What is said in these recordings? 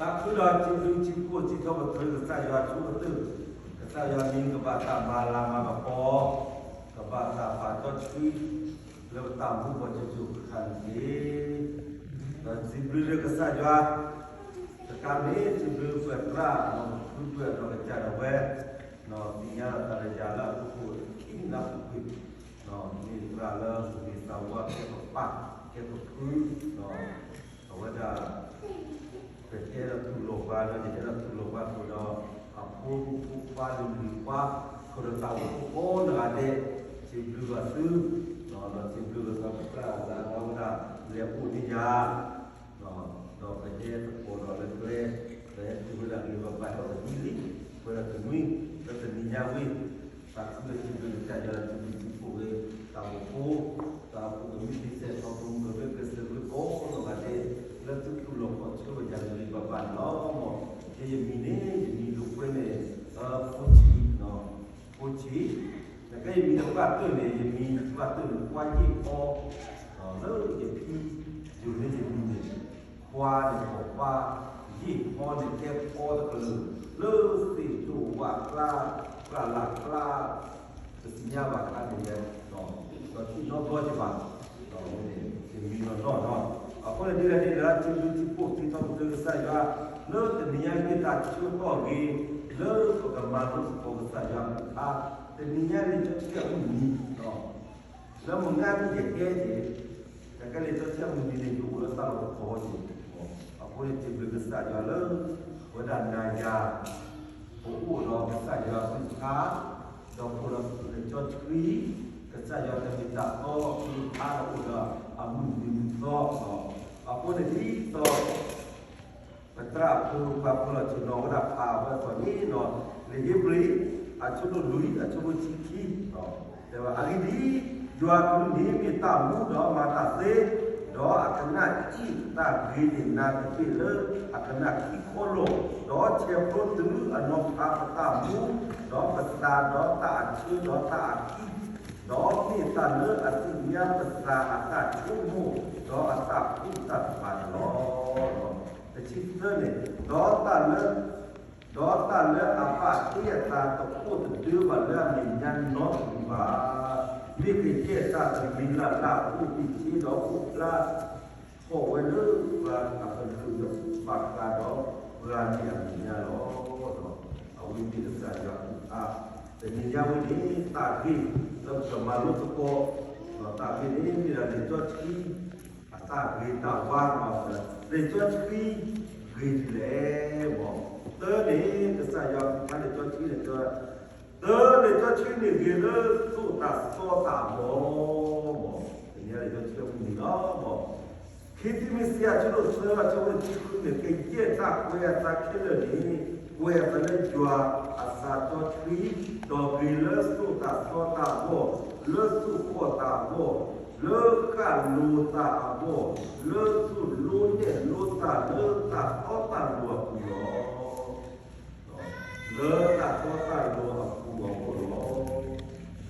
သးခုဒီးစံးဘျုးစံးဖှိၣ်စံးထီၣ်ပတြၢၤကစၢ်ယွၤအဆိကတၢၢ်, ကစၢ်ယွၤမ့ၢ်ကဘၣ်တၢ်မၤလၤမၤကပီၤ, ကဘၣ်တၢ်ပာ်စီဆှံ လၢပတၢ်မူပှၤကၠိကၠိခါန့ၣ်တက့ၢ်. ဒီးစံးဘျုးလၢကစၢ်ယွၤ တကးမ့ၢ်စံးဘျုးပှၤသရၣ် ဒီးပဖုပှဲၤဒီးကစၢ်ဒၣ်ဝဲ သ့ၣ်ညါလီၤသးလၢယၤလၢအပူၤကွံာ်ခံနံၣ်လၢအပူၤကွံာ်, မ့ၢ်သရၣ်လၢမ့ၢ်သးဝါကဲပပၢ် ကဲပဖု အဝဲဒၣ် ပဟဲဒီးတူၢ်လိာ်ပှၤဒီး ယဟဲဒီးတူၢ်လိာ်ပှၤဃုာ်ဒီး အဖိမုၣ်ဖိခွါလံၤခွါ ဃုာ်ဒီးတၢ်အိၣ်ဖှိၣ်ကိးနီၢ်ဂၤဒဲး, စံးဘျုးဘၣ်သု, ဒီးစံးဘျုးဘၣ်ပှၤသရၣ်လၢအဝဲဒၣ်လဲၤအိၣ်န့ၢ်ယၤ ဒီးပဟဲသကိးဒီးလၢကျဲ, ပဟဲတုၤဝဲဒၣ်ဂ့ၤဂ့ၤဘၣ်ဘၣ် ဟဲအိၣ်တနွံလံ, ပဝဲဒၣ်တနွံလံဒီးတနံၤညါဝံၤ, သးခုလၢစံးဘျုးကစၢ်ယွၤလၢသုဘျုးသုဖှိၣ်ဝဲ တၢ်အိၣ်ဖှိၣ်, တၢ်အိၣ်ဖှိၣ်ကမံးတံာ်ဆဲး ထီၣ်ပမုၢ်ကမ့ၢ်ကစၢၢ်ဝဲကိးနီၢ်ဂၤဒဲး, လၢသုတူၢ်လိာ်ခီၣ်ဆၢဝဲယၤဂ့ၤဂ့ၤဘၣ်ဘၣ်န့ၣ်လီၤ. ယဲယမံၤန့ၣ် ယမံၤလိာ်ကွဲန့ၣ် ဖိဆံး, ဖိဆံး, နကဲယမံၤတပှၢ်တၢၢ်န့ၣ် ယမံၤတပှၢ်တၢၢ်န့ၣ် ကွၢ်ယ့ၢ်ဖီ, လၢယဖံ ယုာ်လၢယမံၤန့ၣ် ခွါန့ၣ် ပိာ်ခွါ, ယ့ၢ်ဖီန့ၣ် ကဲဖီတကလုာ် လၢသ့ၣ်ဒိၣ်ဝၣ်ကျါ, ကျၢ်လၢ်ကျါ, ပသ့ၣ်ညါဘၣ်ခါန့ၣ်လဲၣ်, ဒီးထံၣ်နီတဘျီကဘၣ်, ဒီးအဝဲန့ၣ် ယမံၤနီၢ်နီၢ်နီၤ, အဃိန့ၣ်ဒ်လဲၣ်ဒ်လဲၣ် စံးဘျုးစံးဖှိၣ်စံးထီၣ်ပတြၢၤကစၢ်ယွၤ, လၢတနံၤညါမ့ၢ်တၢ်ဆၢကတီၢ်ဂ့ၤ, လၢပကမၤလိသကိးကစၢ်ယွၤအကလုၢ်ကထါ, တနံၤညါန့ၣ် ကဲထီၣ်အမုၢ်နံၤ လၢမုၢ်နံၤကဟဲက့ၤ, နကဲလံာ်စီဆှံအမုၢ်နံၤန့ၣ် ယအိၣ်လၢတၢ်လီၢ်တတီၤန့ၣ်, အဃိန့ၣ်စံးဘျုးကစၢ်ယွၤလၢ ဝဲဒၣ်နၤယၤ ပအိၣ်ဒီးကစၢ်ယွၤအကလုၢ်ကထါ, ဒီးအိၣ်ဒီးလံာ်စီဆှံ, ကစၢ်ယွၤတမ့ၢ်တၢ်တီအကလုၢ်ကထါဒီးအိၣ်ဒီးအမုၢ်နံၤမုၢ်သီ, အဃိန့ၣ်ဒ်သိး ပသရၣ်ဖိပှၤဖိလီၤဆ့ၣ်နီၤဝဲဒၣ်ဖးဝဲအသိးန့ၣ်ဒီး, လံာ်ဧ့ၤဘြံၤ အဆၢဒိၣ်လွံၢ် အဆၢဖိဆံခံ, တဲဝဲအဂ့ၢ်ဒ်အံၤ, ယွၤအကလုၢ်န့ၣ်မ့ၢ်တၢ်မူဒီးမၤတၢ်သ့, ဒီးအကနၣ်အံၣ်တၢ်ဂ့ၤန့ၣ်နၤတဘ့ၣ်လၢအကနၣ်ခံခီလီၤ, ဒီးဆဲးဖျိတုၤအနီၤဖးပတၢ်မူ, ဒီးပသးဒီးတၢ်အဆၢဒီးတၢ်အခံ ဒီးမ့ၢ်တၢ်လၢအသ့ၣ်ညါပသးအတၢ်ဆိကမိၣ်, ဒီးအတၢ်ကူၣ်တၢ်ပာ်န့ၣ်လီၤ. တဆံသၢန့ၣ်, ဒီးတၢ်လၢ, ဒီးတၢ်လၢအဘၣ်တ့အသးတအိၣ်တဒၢဘၣ်လၢအမဲာ်ညါနီတမံၤဘၣ်. မ့ၢ်ကယဲၢ်တၢ်တမံၤလၢ်လၢ်အိၣ်ဘၣ်တ့ဒီးအိၣ်ဖျါ ထီၣ်ဝဲလၢပှၤအကလုၢ်လၢဘၣ်ဃးဒီးပှၤန့ၣ်အမဲာ်ညါလီၤ. အဝဲမ့ၢ်ကစၢ်ယွၤအကလုၢ်ကထါ, တနံၤညါဝဲန့ၣ် တၢ်ဂ့ၢ်လၢပကမၤလိသကိး, ဒီးတၢ်ဂ့ၢ်န့ၣ်မ့ၢ်ဒၣ်လံာ်စီဆှံ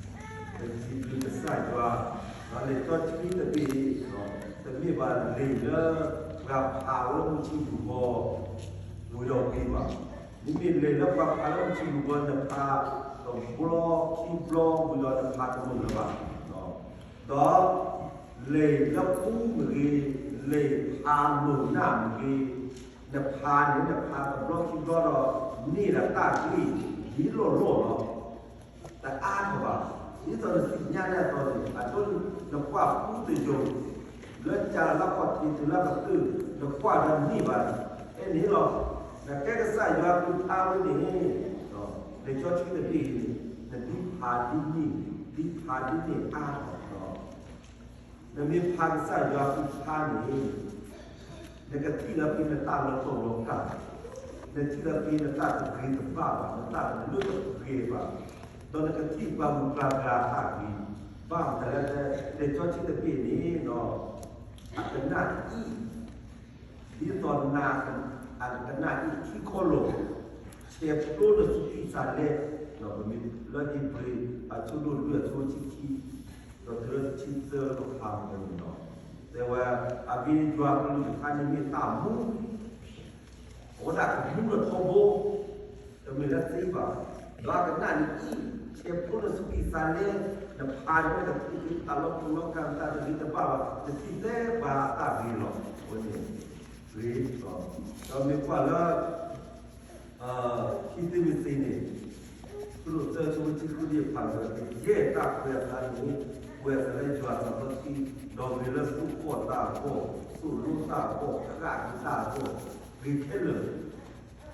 အတၢ်ဂ့ၤတၢ်ဝါ, လံာ်စီဆှံဂ့ၤဒ်လဲၣ်, သၢန့ၣ် ကစၢ်ယွၤအကလုၢ်ကထါလံာ်စီဆှံန့ၣ်တဲဝဲ သၢန့ၣ် လံာ်စီဆှံန့ၣ်ဂ့ၤလၢသိၣ်တၢ်သီတၢ်ဘီ, တနံၤညါလံာ်စီဆှံအမုၢ်နံၤလီၤ. ခံတံၤမသ့း အဆၢဒိၣ်သၢ အဆၢဖိတဆံဃုန့ၣ် ကယဲၢ်တၢ်ကွဲးအသးခဲလၢာ်န့ၣ် ကွဲးအသးလၢယွၤအသးစီဆှံ, ဒီးဂ့ၤလၢသိၣ်တၢ်သီတၢ်ဘီ, လၢသိၣ်ဃီၣ်တၢ်ဘီ, လၢဃၣ်လိၤတၢ်အဘီ, လၢသိၣ်လိနဲၣ်လိတၢ်လၢတၢ်တီတၢ်လိၤအပူၤလီၤ. လၢတၢ်တီတၢ်လိၤအပူၤအဃိလီၤ. ပစံးဘျုးကစၢ်ယွၤ, လံာ်စီဆှံတဘ့ၣ်အံၤ တမ့ၢ်ဘၣ်လံာ်လၢပှၤဖးလၢမုၢ်ဆ့ၣ်မုၢ်ဂီၤ ဝံၤဒီးဝံၤဘၣ်. မ့မ့ၢ်လံာ်လၢပှၤဖးလၢမုၢ်ဆ့ၣ်မုၢ်ဂီၤ နဖးတဘျီခံဘျီဝံၤဒီးနဖးတမုာ်လၢၤဘၣ်. ဒီးလံာ်လၢပူမ့ၢ်ဂ့ၤ, လံာ်ဖးမုာ်နၢ်မ့ၢ်ဂ့ၤ, နဖးန့ၣ် နဖးတဘျီခံဘျီဒီး န့ၢ်ဒၣ်တၢ်ဂ့ၢ်ဒ်လီၢ်လီၢ်လီၤ. တအါထီၣ်ဘၣ်. ဒ်သိးနသ့ၣ်ညါဒ်သိးန့ၣ် အဒိနကွၢ်ပူတယုၢ် လၢကလးလၢခီၣ်ထံးတုၤလၢကတၢၢ် နကွၢ်ဒီးန့ၢ်ဘၣ်. ဖဲန့ၣ်လီၤ. နကဲကစၢ်ယွၤအကလုၢ်ကထါဝဲန့ၣ် လံာ်စီဆှံတဘ့ၣ်အံၤန့ၣ် နဒ်ဖးဒ်န့ၣ်, ဒ်ဖးဒ်န့ၣ်အါထီၣ်လီၤ. နမ့ၢ်ဖးကစၢ်ယွၤအကလုၢ်ကထါန့ၣ် နကထံၣ်လၢဖဲနတၢ်လီၤတိၢ်လီၤကာ်, နထံၣ်လၢဖဲနတၢ်တဂ့ၤတဘၣ်ဘၣ်, နတၢ်တလၢတပှဲၤဘၣ်, ဒီးနကထံၣ်ပှၤဂုၤပှၤဂၤအတၢ်ဂ့ၤ, ဘၣ်မတၤလဲၣ်, လံာ်စီဆှံတဘ့ၣ်န့ၣ် အကနၣ်အံၣ် ဒ်သိးနၤ အကနၣ်အံၣ်ခံခီလီၤ, ဆဲးဖျိနသူၣ်ကံၢ်သးလဲ, ပမ့ၢ်လၢဧ့ၤဘြံၤ အဆၢဒိၣ်လွံၢ် အဆၢဖိတဆံခံ, ဒီးတုၤလၢတဆံသၢလၢပဖးမုာ်န့ၣ်လီၤ. တဲဝဲ အဂ့ၢ်ယွၤအကလုၢ်ကထါန့ၣ်မ့ၢ်တၢ်မူ, အဝဲ တမ့ၢ်လၢသ့ဘၣ်, ဒီးအကနၣ်န့ၣ်အံၤ, ဆဲးဖျိနသူၣ်ကံၢ်သးလဲ, နဖးန့ၣ်တထံၣ်က့ၤတၢ်လီၤပူၤလီၤကၢ် တၢ်တဂ့ၤတဘၣ်ဘၣ်, နထံၣ်တဲဘၣ်အတၢ်ဂ့ၤလီၤ. အဝဲန့ၣ် ဂ့ၤလီၤ. ဒီးမ့ၢ်ကွၢ်လၢ ခံသ့မ့ၢ်သ့န့ၣ်, ခိၣ်သၢ ဆၢဖိတဆံဃု ဒ်ဖးလၢ ယဲၢ်တၢ်ကွဲးအသးန့ၣ် ကွဲးအသးလၢယွၤသးစီဆှံ, ဒီးဂ့ၤလၢသူၣ်ကိၢ်သးဂီၤ, သိၣ်လိသးဂီၤ, ဃၣ်က့ၤသးဂီၤ, ဂ့ၤခဲလၢာ်.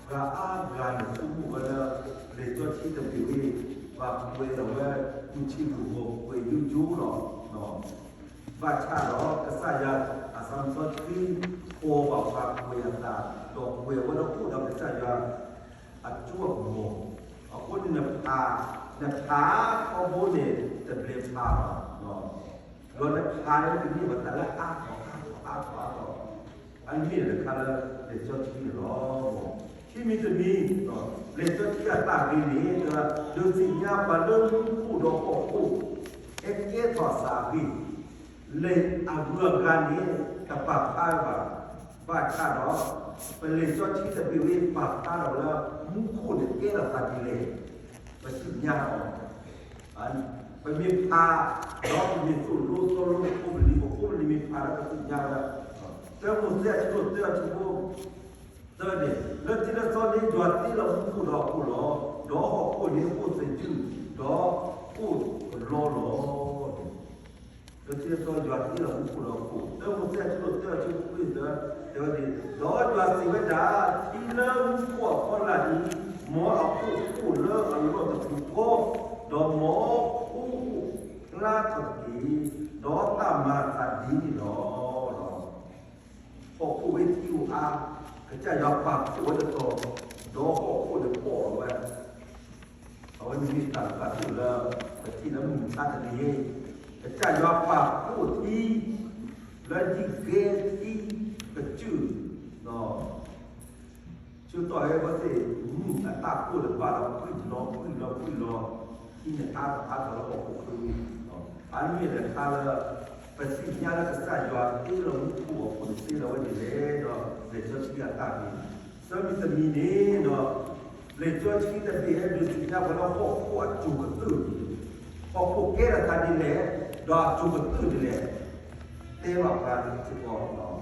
ပှၤအါဂၤန့ၣ် ဆိကမိၣ်ဝဲလၢ လံာ်စီဆှံတဘ့ၣ်ဝဲ ပှၤကွဲးလီၤဝဲ ကူၣ်ဆံးကူၣ်ဘီ ကွဲးယိယိလီၤ. ဘၣ်ဆၣ်ဒီး ကစၢ်ယွၤအသးစီဆှံ ဖီၣ်ဘၣ်ပှၤကွဲးအသး, ဒီးကွဲးဝဲလၢအိၣ်ဒီးကစၢ်ယွၤ အစိအကမီၤ, အဃိန့ၣ်နဖး, နဖးထီဘိန့ၣ် တဘျဲးဖးဘၣ်, ဒီးနဖးန့ၣ်တမ့ၢ်ဘၣ်တၢ်လၢအါထီၣ်အါထီၣ်အါထီၣ်အါထီၣ်, အမ့ၢ်တခါလၢ လံာ်စီဆှံန့ၣ်လီၤ. ခံမံၤတမံၤ, လံာ်စီဆှံအတၢ်ဂ့ၤန့ၣ် ဒုးသ့ၣ်ညါပှၤလၢမူခိၣ်ဒီးဟီၣ်ခိၣ် ဟဲကဲထီၣ်အသးအဂ့ၢ်, လံာ်အဂုၤအဂၤန့ၣ် တပာ်ဖျါဝဲဘၣ်. ဘၣ်ဆၣ်ဒီး ပလံာ်စီဆှံတဘ့ၣ်ဝဲ ပာ်ဖျါထီၣ်လၢ မူခိၣ်န့ၣ်ကဲထီၣ်သးဒ်လဲၣ်, ပသ့ၣ်ညါအီၤ, ပမ့ၢ်ဖး, ဒီးပမ့ၢ်သိၣ်လိသီလိ ပဖိပလံၤ ပဖိပလံၤမ့ၢ်ဖးဒီး ပသ့ၣ်ညါဝဲ, တၢမိၤၡ့ အဆၢဒိၣ်သၢ အဆၢဖိ သၢန့ၣ်, လၢခံလၢသီန့ၣ် ယွၤတ့လီၤမူခိၣ်ဒီးဟီၣ်ခိၣ်လီၤ. ဒီးဟီၣ်ခိၣ်န့ၣ်အိၣ်သယုၢ်, ဒီးအိၣ်ကလီလီၤ. လၢခံလၢသီယွၤတ့လီၤမူခိၣ်ဒီးဟီၣ်ခိၣ်, တၢမိၤၡ့ အဆၢဒိၣ်သၢ အဆၢဖိခွံသၢ, တဲဝဲဒ်, ဒီးယွၤစံးဝဲဒၣ်, ထံလၢမူခိၣ်အဖီလာ်အံၤ, မ်အခိၣ်အိၣ်လၢအလီၢ်တပူၤဃီ, ဒီးမ်ခိၣ်အိၣ်ဖျါထီၣ်တက့ၢ်, ဒီးတၢ်မၤအသးဒ်န့ၣ်လီၤ. ဟီၣ်ခိၣ်ဝဲထံအိၣ်အါ, ကစၢ်ယွၤပာ်ဖှိၣ်ဝဲတတီၤ, ဒီးဟီၣ်ခိၣ်န့ၣ်ပိာ်လီၤဝဲ, အဝဲန့ၣ်မ့ၢ်တၢ်ဘၣ်ဒိလၢ ပထံၣ်လၢမုၢ်မဆါတနံၤ, ကစၢ်ယွၤပာ်ဖှိၣ်ထံ, လၢယံၤကဲထံကစၢၢ်, ဆၢကတီၢ်အဝဲသ့ၣ်မုၢ်အတၢ်ကိၢ်တဘၣ်ဒီး ကွံာ်လီၤကွံာ်လီၤကွံာ်လီၤ, ထံန့ၣ်အါထီၣ်အါထီၣ်လၢဟီၣ်ခိၣ်ချၢ, အန့ၣ်မ့ၢ်တခါလၢ ပသ့ၣ်ညါလၢကစၢ်ယွၤတ့လီၤမူခိၣ်အဃိန့ၣ် တ့လီၤဝဲဒ်လဲၣ်ဒီး လံာ်စီဆှံအတၢ်ဂ့ၢ်, သၢမံၤတမံၤန့ၣ်ဒီး လံာ်စီဆှံတဘ့ၣ်ဟဲဒုးသ့ၣ်ညါပှၤလၢဟီၣ်ခိၣ်အစိၤကတၢၢ်, ဟီၣ်ခိၣ်ကဲထီၣ်သးဒ်လဲၣ်, ဒီးအစိၤကတၢၢ်ဒ်လဲၣ်, တဲဘၣ်ပှၤစ့ၢ်ကီး, လံာ်အ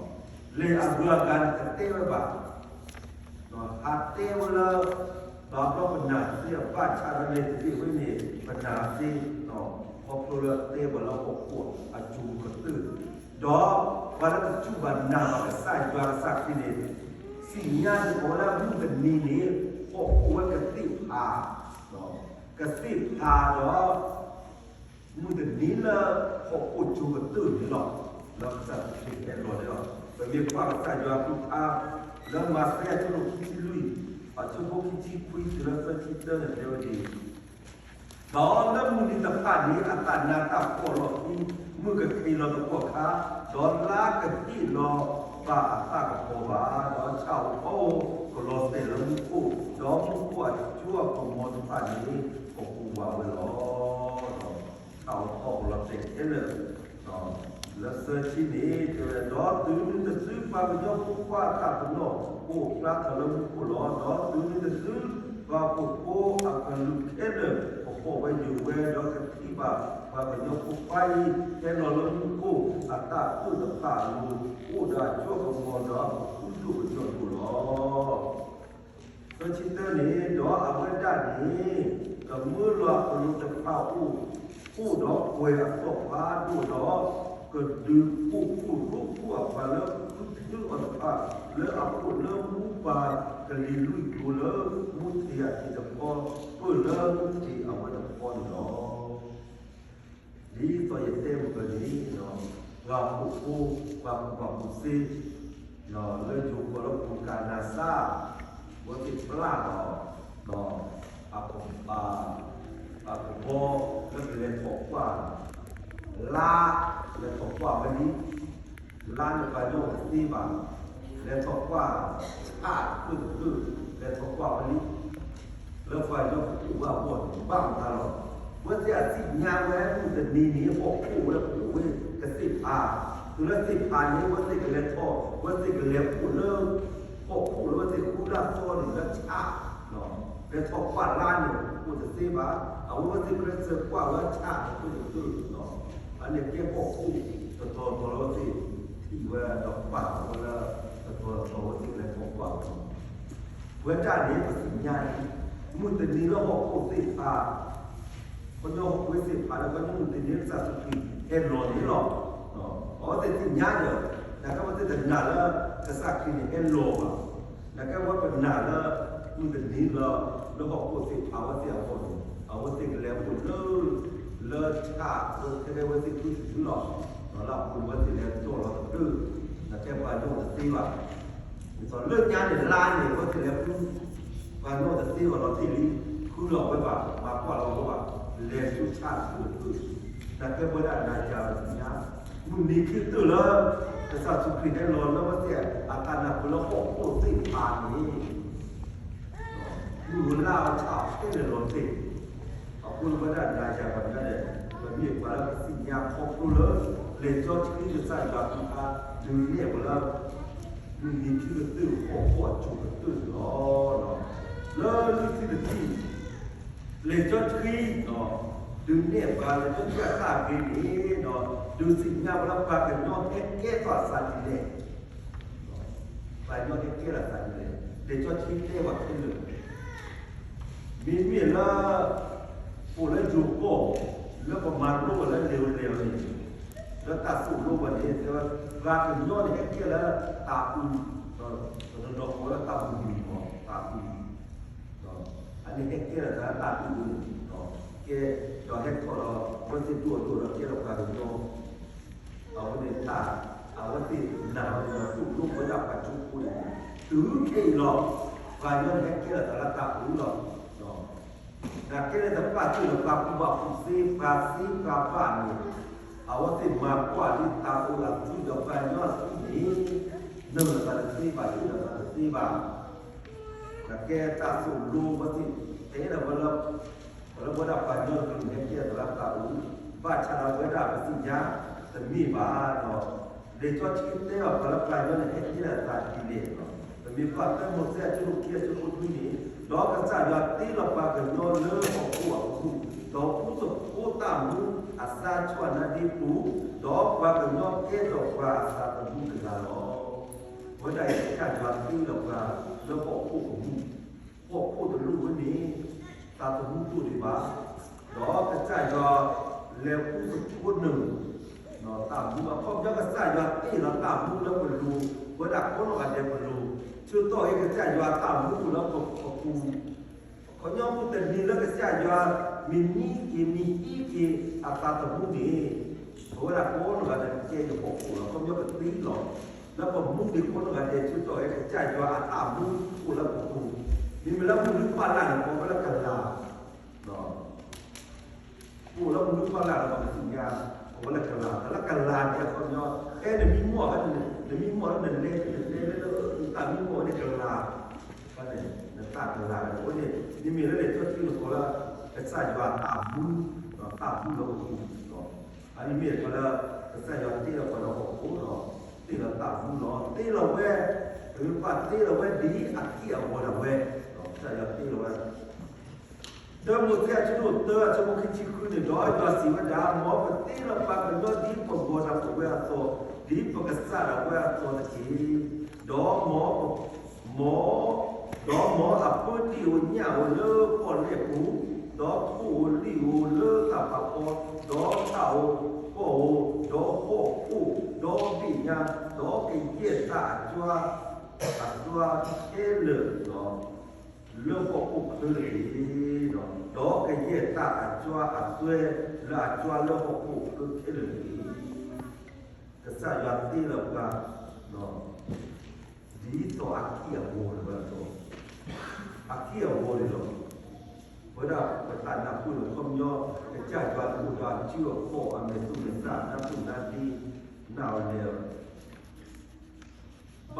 ဂုၤအဂၤန့ၣ်တတဲဝဲဘၣ် ဟးတဲဝဲလၢ ဘၣ်ဘျီပနာ်သ့အဘၣ်ဆၣ်ဒီး လံာ်တဘ့ၣ်ဝဲန့ၣ် ပနာ်သ့, ခီဖျိလၢတဲပှၤလၢဟီၣ်ခိၣ်အစိၤကတၢၢ်, ဒီးပှၤလၢတစူၢ်ဘၣ်နာ်ဘၣ်ကစၢ်ယွၤကစၢ်ခရံာ်န့ၣ် သ့ၣ်ညါစ့ၢ်ကီးလၢမုၢ်တနံၤန့ၣ် ဟီၣ်ခိၣ်ဝဲကသ့ၣ်ဖး, ကသ့ၣ်ဖးဒီး မုၢ်တနံၤလၢဟီၣ်ခိၣ်စိၤကတၢၢ်န့ၣ်လီၤ. လၢကစၢ်ခရံာ်ဟဲလီၤန့ၣ်လီၤ. ပမ့ၢ်ကွၢ်ကစၢ်ယွၤသူၣ်ဖျါ လၢမးသဲအဆၢဒိၣ်ခံဆံလွံၢ် အဆၢဖိခံဆံခွံတုၤလၢသၢဆံသၢန့ၣ် တဲဝဲဒ်အံၤ, ဒီးလၢမုၢ်နံၤတဖၣ်န့ၣ် အသးနါတၢ်ဖှီၣ်လီၢ်ခံ, မုၢ်ကခ့လီၤသပှၢ်ခါ, ဒီးလါကဟ့ၣ်လီၤဘၣ်အသၣ်ကပီၤဘၣ်, ဒီးဆၣ်အိၣ်ဖီအိၣ်ကလီၤတဲာ်လၢမူခိၣ်, ဒီးမူခိၣ်အစိအကမီၤတဖၣ်န့ၣ် ကဟူးဝးဝဲလီၤ. ဆၣ်အိၣ်ဖီအိၣ်ကလီၤတဲာ်ခဲလၢာ် လၢသၢဆံန့ၣ် တဲဝဲဒၣ်, ဒီးတုၤနုၤတစုပှၤကညီဖိခွါအတၢ်ပနီၣ် ကအိၣ်ဖျါထီၣ်လၢမူခိၣ်လီၤ. ဒီးတုၤနုၤတစု ပှၤဟီၣ်ခိၣ်ဖိအကလူးခဲလၢာ် ကဖှီၣ်ဝဲယိာ်ဝဲ, ဒီးကထံၣ်ဘၣ်ပှၤကညီဖိခွါအံၤ ဟဲလီၤလၢမူခိၣ်အတၢ်အိၣ်တဖၣ်အလိၤ, အိၣ်ဒီးအစိအကမီၤ ဒီးအကဃုဒိၣ်ကညီၤဒိၣ်လီၤ. သၢဆံတၢန့ၣ်, ဒီးအဝဲဒၣ်န့ၣ် ကမၢလီၤအလိၤတဖၣ်အိၣ်, အိၣ်ဒီးကွဲၤအသီၣ်ဖးဒိၣ်ဒီး ကဒုးအိၣ်ဖှိၣ်ဒိၣ်ဖှိၣ်အပှၤလၢအဃုထၢအီၤတဖၣ် လၢအအိၣ်လၢမူပၢ်ကလံၤလွံၢ်ကျိၤလၢ မူထံးအထံးတဖီ ပၢၢ်လၢမူထံးအဝဲတဖီန့ၣ်လီၤ. ဒ်သိးယတဲမုၢ်ကန့ၣ်, ပှၤဟီၣ်ခိၣ်ဖိ, ပှၤကူၣ်ဘၣ်ကူၣ်သ့, လၢယိၤကီၢ်လၢပူၤကၤနၤစၢ်, အဝဲသ့ၣ်ပျၢ်ဒီး အကဘီ လၢကလဲၤထီၣ်ကွၢ် လါ, လဲၤထီၣ်ကွၢ်ဝဲလံ, လါန့ၣ်ပှၤကညီတသ့ဘၣ်, လဲၤထီၣ်ကွၢ် ဆၣ်တဖျၢၣ်တဖျၢၣ် လဲၤထီၣ်ကွၢ်ဝဲလံ လၢပှၤကညီကအိၣ်ဝဲအဂီၢ်န့ၣ် ဘၣ်မတၤလီၤ. အဝဲသ့ၣ်အသ့ၣ်ညါဝဲမုၢ်တနံၤန့ၣ် ဟီၣ်ခိၣ်ဝဲအိၣ်ဝဲကသ့ၣ်ဖး, တုၤလၢသ့ၣ်ဖးန့ၣ် အဝဲသ့ၣ်ကလဲၤထီၣ်, အဝဲသ့ၣ်ကလဲၤအိၣ်လၢ ဟီၣ်ခိၣ်လၢအဝဲသ့ၣ်ဃုလၢအသီန့ၣ် လၢဆၣ်, လၢ ဟဲထီၣ်ကွၢ်လါန့ၣ် အိၣ်တသ့ဘၣ်. အဝဲသ့ၣ်ကျဲးစၢးကွၢ်ဝဲဆၣ်တဖျၢၣ်တဖျၢၣ်လီၤ. အန့ၣ်ကဲဟီၣ်ခိၣ်တတီၤတတီၤလၢအဝဲသ့ၣ်ထံၣ်ဝဲဒီး ပာ်ဝဲလၢတတီၤတတီၤ အဝဲသ့ၣ်လဲၤထီၣ်ကွၢ်ဝဲလီၤ. ပဝဲဒၣ်န့ၣ် ပသ့ၣ်ညါအံၤ မုၢ်တနံၤလၢဟီၣ်ခိၣ်သ့ၣ်တဖၣ် ခီဖျိဟီၣ်ခိၣ်သ့ၣ်တဖၣ်လၢ ခီဖျိမုၢ်တနံၤလၢကစၢ်ယ့ၣ်ၡူးခရံာ်ဟဲလီၤန့ၣ်လီၤ. အဝဲသ့ၣ်သ့ၣ်ညါဒီး နာ်က့အဝဲသ့ၣ်တနာ်လၢကစၢ်ခရံာ်န့ၣ်ဟဲလီၤဘၣ်. နာ်က့ဝဲပနာ်လၢ မုၢ်တနံၤလၢ လၢဟီၣ်ခိၣ်သ့ၣ်တဖၣ်အဝဲသ့ၣ်အဂီၢ်န့ၣ် အဝဲသ့ၣ်ကလဲၤအိၣ်လၢ လၢဆၣ် လၢထဲအဝဲသ့ၣ်ဃုတတုၤလီၤ. ဒီးလၢအပူၤန့ၣ် အဝဲသ့ၣ်လဲၤတီၢ်လီၤတဖျၢၣ် နာ်က့ပှၤကညီအိၣ်တသ့ဘၣ်. ဒ်သိးလၢညါန့ၣ်လါန့ၣ် အဝဲသ့ၣ်လဲၤဃု ပှၤကညီအိၣ်တသ့ဘၣ်လီၤတံၢ်လံ, ဃုလီၤဝဲဘၣ် မၤကွၢ်လီၤဝဲဘၣ်, လဲၤဆူဆၣ်တဖျၢၣ်တဖျၢၣ်, နာ်က့ပဝဲဒၣ်နၤယၤပသ့ၣ်ညါ, မုၢ်နံၤခံကတၢၢ်လၢ ကစၢ်ယ့ၣ်ၡူးခရံာ်ဟဲလီၤလၢအဝဲသ့ၣ်အတၢ်နၢ်ပၢၢ်လၢဟီၣ်ခိၣ်သ့ၣ်တဖၣ်န့ၣ် မုၢ်လါအီၤဆၣ်အီၤခဲလၢာ်လီၤတံၢ်, အဃိန့ၣ်ပဝဲဒၣ်နၤယၤပသ့ၣ်ညါန့ၣ် ပမ့ၢ်ပှၤလၢပသ့ၣ်ညါခီဖျိလၢ လံာ်စီဆှံကစၢ်ယွၤအကလုၢ်ကထါ ဒုးနဲၣ်ပှၤလၢ မုၢ်နံၤခံကတၢၢ် ဟီၣ်ခိၣ်အစိၤကတၢၢ်န့ၣ်လီၤ. လၢလံာ်စီဆှံတထံၣ် လံာ်စီဆှံ ဒုးနဲၣ်ပှၤလၢတၢ်သၣ်ဂ့ၤန့ၣ်ဒီး ဒုးသ့ၣ်ညါပှၤလၢပှၤကညီဟဲကဲထီၣ်အသးဒ်လဲၣ်, ပှၤကညီဟဲကဲထီၣ်အသးဒ်လဲၣ်, လံာ်စီဆှံတဲဘၣ်ခဲလၢာ် မ့မ့ၢ်လၢ အိၣ်လၢယိၤကီၢ် လၢပမၤလိအီၤလၢလံာ်အိၣ်လံာ်အီၤန့ၣ်, လၢတၢ်သိၣ်လိပှၤန့ၣ် တဲဝဲ ပှၤကညီန့ၣ်ဟဲကဲလၢတၢ်အုး, ပတနီၤဃီလၢတၢ်အုးန့ၣ်မ့ၢ် တၢ်အုး, အန့ၣ်ဟဲကဲလၢတၢ်အုးန့ၣ် ကဲ ဒီးဟဲထီၣ်ဒီး အဝဲသ့ၣ်ဒိၣ်အဒိၣ်ဒီးကဲထီၣ်ပှၤကညီ အဝဲန့ၣ်တၢ် အဝဲသ့ၣ်နာ်ဝဲန့ၣ်ဒီး သိၣ်လိပဝဲဒၣ်ပှၤကၠိဖိန့ၣ် တုၤခဲအံၤလီၤ. ပှၤကညီန့ၣ်ဟဲကဲထီၣ်သးလၢတၢ်အုးလီၤ. နာ်က့လၢတပာ်တ့ၢ်လၢပှၤကူၣ်ဘၣ်ကူၣ်သ့ ပှၤသ့ပှၤဘၣ်န့ၣ် အဝဲသ့ၣ်မၤကွၢ်လံတၢ်အုးအသံဒီးပှၤကညီအသံန့ၣ် နုာ်လီၤသးတသ့ဘၣ် ဟ့ၣ်လီၤသးတသ့ဘၣ်. နာ်က့တၢ်သိၣ်လိဝဲသ့ၣ် တဲဒီးဝဲလၢ ပှၤလၢပဝဲဒၣ်ပှၤကညီတကလုာ်န့ၣ် ဟဲကဲထီၣ်သးလၢတၢ်အုး, ဘၣ်ဆၣ်ဒီးပဝဲဒၣ်ပသ့ၣ်ညါ တမ့ၢ်ဘၣ်ဒီး လံာ်စီဆှံတဲဘၣ်ပှၤလၢပှၤကညီန့ၣ် ဟဲကဲထီၣ်သးဒ်လဲၣ်လီၤ. ပမ့ၢ်ကွၢ်ဖဲမိၤၡ့အဆၢဒိၣ်ခံအဆၢဖိနွံန့ၣ်, ဒီးကစၢ်ယွၤတ့လီၤပှၤကညီလၢဟီၣ်ခိၣ်အပူၤ, ဒီးဃူသဖိတၢ်မူအသးဆူအနါဒ့ပူၤ, ဒီးပှၤကညီကဲထီၣ်ပှၤအသးသမူတဂၤလီၤ. ပဝဲဒၣ်အံၤကစၢ်ယွၤတ့လီၤပှၤလၢဟီၣ်ခိၣ်အပူၤ ဟီၣ်ခိၣ်တလိၣ်ဝဲန့ၣ် သးသမူတအိၣ်ဒံးဘၣ်, ဒီးကစၢ်ယွၤလဲၤဃူသဖိန့ၣ် တၢ်မူအခီပညီ ကစၢ်ယွၤတ့လီၤတၢ်မူလၢပလိၤ, ပဝဲဒၣ်ကိးနီၢ်ဂၤဒဲးပလိၤ, ဆၢကတီၢ်အံၤကစၢ်ယွၤတၢ်မူအိၣ်လၢပပူၤ, ခီပညီမုၢ်တနံၤလၢကစၢ်ယွၤ မ့ၢ်နံၤက့ၤမ့ၢ်ဟံးက့ၤအသးသမူန့ၣ်, ပဝဲဒၣ်ကိးနီၢ်ဂၤဒဲး ကဲယဟီၣ်ခိၣ်လီၤ. ခီပညီပသ့လီၤ, လၢပမူန့ၣ်ကိးနီၢ်ဂၤဒဲး ဆၢကတီၢ်အံၤကစၢ်ယွၤအတၢ်မူအိၣ်လၢပပူၤ, မ့မ့ၢ်လၢမုၢ်လုၢ်ပၢ်လၢ်န့ၣ် ကိးဝဲလၢကလၤ ပအိၣ်လၢမုၢ်လုၢ်ပၢ်လၢ်လီၤ ပသ့ၣ်ညါ, အဝဲလၢကလၤ, တၢ်လၢကလၤန့ၣ် အခီပညီ ဖဲနမံမီၢ်ဖဲန့ၣ် နမံမီၢ်လၢနလဲၤ နလဲၤလၢတၢ်မံမီၢ်န့ၣ်ကလၤ, ဖဲန့ၣ် နတၢ်ကလၤန့ၣ်အိၣ်န့ၣ် မ့မ့ၢ်လၢလံာ်စီဆှံန့ၣ်ကိးလၢ ကစၢ်ယွၤတၢ်မူ, တၢ်မူလၢပပူၤလီၤ. အန့ၣ်မ့ၢ်ပှၤလၢ ကစၢ်ယွၤတ့လီၤပှၤလၢဟီၣ်ခိၣ်ဒီး တ့လီၤတၢ်မူလီၤ. တ့လီၤဝဲ, ပမ့ၢ်ကွၢ်တ့လီၤဝဲဒ်အက့ၢ်အဂီၤဒၣ်ဝဲ, ကစၢ်ယွၤတ့လီၤဝဲ တၢမိၤၡ့အဆၢဒိၣ်တၢ အဆၢဖိခံဆံဃုန့ၣ်, ဒီးယွၤစံးဝဲဒၣ်, မ်ပတ့လီၤပှၤကညီဒ်ပဂီၤဒၣ်ပဝဲအသိး, ဒ်ပကစၢ်ဒၣ်ဝဲအသိးတက့ၢ်. ဒီးမ်, မ်, ဒီးမ်အဖိတံၢ်ဧိၤညၣ်ဧိၤလၢပီၣ်လဲၣ်ပူၤ, ဒီးထိၣ်ဧိၤလံၣ်ဧိၤလၢတၢ်ဖးဖီ, ဒီးထးဧိၤကီၢ်ဧိၤ, ဒီးဟီၣ်ခိၣ်, ဒီးဘ့ၣ်ညါ, ဒီးကယဲၢ်တၢ်အစွါ, အစွါခဲလၢာ် လၢဟီၣ်ခိၣ်ချၢတက့ၢ်. ဒီးကယဲၢ်တၢ်အစွါအစွဲလၢအစွါလၢဟီၣ်ခိၣ်ချၢခဲလၢာ်တက့ၢ်. ကစၢ်ယွၤတ့လီၤပှၤ ဒ်သိးအက့ၢ်အဂီၤန့ၣ်ဝဲအသိး, အက့ၢ်အဂီၤန့ၣ်လီၤ. ပဝဲဒၣ်ပတၢ်နၢ်ဟူန့ၣ် ခီပညီ ကစၢ်ယွၤတအိၣ်ဒီးအစုအကီၢ် အမဲာ်သူမဲာ်သၣ် နၢ်ပၢၢ်နၢ်ဒ့ နၢ်အီၤလဲၣ် ဘၣ်မနုၤလၢပ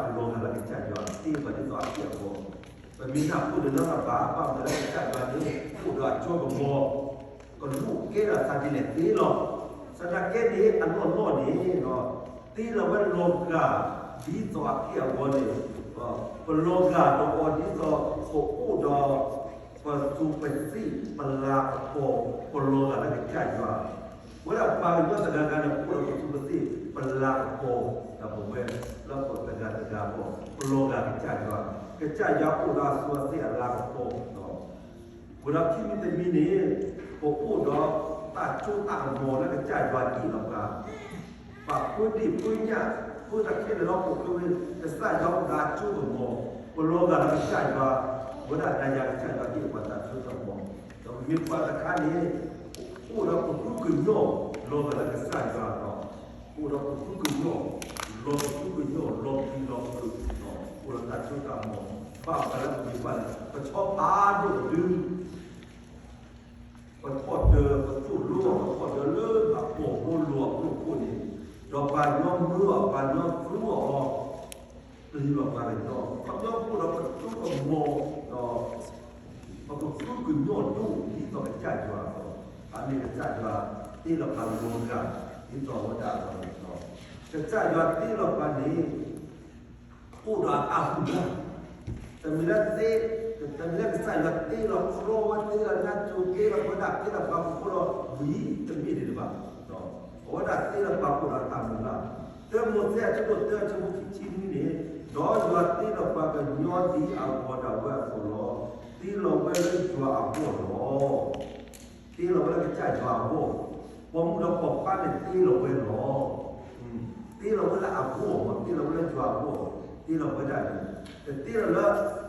ဝဲဒၣ်ပလီၤဂာ်လၢကစၢ်ယွၤ တ့ပှၤဒ်သိးအက့ၢ်အဂီၤ, ပမ့ၢ်နၢ်ဟူန့ၣ်လၢဘၣ် ဘၣ်မနုၤလၢကစၢ်ယွၤန့ၣ် အိၣ်ဒီးအစိကမီၤ ကလူးကဲထီၣ်သးဒ်လဲၣ်သ့လီၤ. သနာ်က့န့ၣ် အနီၢ်နီၢ်န့ၣ် တ့လီၤဝဲလီၤဂာ် ဒ်သိးအက့ၢ်အဂီၤန့ၣ် ပလီၤဂာ်ဒီးအီၤဒ်သိး ပအိၣ်ဒီး ပသူပသ့ၣ်ပလၤကပီၤ ပလီၤဂာ်လၢကစၢ်ယွၤ, ပဝဲဒၣ်ပှၤကညီတဂၤဂၤန့ၣ် ပအိၣ်ဒီးပသူပသ့ၣ်ပလၤကပီၤ ဒီးပဝဲလၢပတဂၤတဂၤအဂီၢ် ပလီၤဂာ်ကစၢ်ယွၤ, ကစၢ်ယွၤအိၣ်ဒီးအသူအသ့ၣ်အလၤကပီၤ ဝံၤဒီးခံမံၤတမံၤန့ၣ် ပအိၣ်ဒီးတၢ်စိတၢ်ကမီၤလၢကစၢ်ယွၤဟ့ၣ်လီၤပှၤ, ပှၤဖိဒံဖိညၣ် ဖိသၣ်ခဲလၢာ်လၢဟီၣ်ခိၣ်ချၢဝဲ ကစၢ်ယွၤအိၣ်ဒီးအစိကမီၤ, ပလီၤဂာ်ဒီးကစၢ်ယွၤ, ပဝဲဒၣ်နၤယၤကစၢ်ယွၤဟ့ၣ်ပှၤတၢ်စိတၢ်ကမီၤ, ဒီးပမ့ၢ်ပှၤတခါန့ၣ် အိၣ်ဒီးပဃုကညီၢ် လီၤဂာ်လၢကစၢ်ယွၤဒီး အိၣ်ဒီးပဃုကညီၢ် လီၤပဃုကညီၢ် လီၤပျံၤလီၤဖုး, အိၣ်ဒီးတၢ်စိတၢ်ကမီၤ, ဘၣ်ဃးလၢပမ့ၢ်ပှၤန့ၣ် ပဆီဖးဒိၣ်တဒု ပထီၣ်ဒၢ ပသိၣ်လိအီၤ ပထီၣ်ဒၢလၢအပီၢ်ဖိလိၤအဖီခိၣ်န့ၣ်, ဒီးပှၤညီမၢအီၤ ပှၤညီသူအီၤ ပျံၤဘၣ်ပှၤကညီ ခီဖျိပအိၣ်ဒီးပစိကမီၤဒီး ပကဃုကညီၢ်ဒိၣ်ဒ်သိးကစၢ်ယွၤ, အမ့ၢ်ကစၢ်ယွၤတ့လီၤပှၤလီၤဂာ် ဒ်သိးဝဲဒၣ်လီၤ, ကစၢ်ယွၤတ့လီၤပှၤန့ၣ် အိၣ်ဒီးအတၢ်ဟူးတၢ်ဂဲၤ, တမ့ၢ်လၢသ့, တမ့ၢ်လၢကစၢ်ယွၤတ့လီၤကြီဝဲ တ့လီၤနါစိၤ တ့လီၤပဝဲဒၣ် တ့လီၤပှၤကဖိဒီးဝံၤ တမ့ၢ်ဒံးဘၣ်, အဝဲဒၣ်တ့လီၤပှၤအိၣ်ဒီးတၢ်မုၢ်လၢ်, တၢမိၤၡ့အဆၢဒိၣ်တၢ အဆၢဖိခံဆံနွံန့ၣ်, ဒီးယွၤတ့လီၤပှၤကညီဒ်အဂီၤဒၣ်ဝဲအသိးလီၤ, တ့လီၤဝဲလၢယွၤအဂီၢ်လီၤ. တ့လီၤဝဲလၢကစၢ်ယွၤအဂီၢ်, ပိာ်မုၣ်ဒီးပိာ်ခွါန့ၣ် တ့လီၤဝဲလီၤ. တ့လီၤဝဲလၢအဂီၢ်, တ့လီၤဝဲလၢယွၤအဂီၢ်, တ့လီၤဝဲဒၣ်န့ၣ်, တတ့လီၤလၢ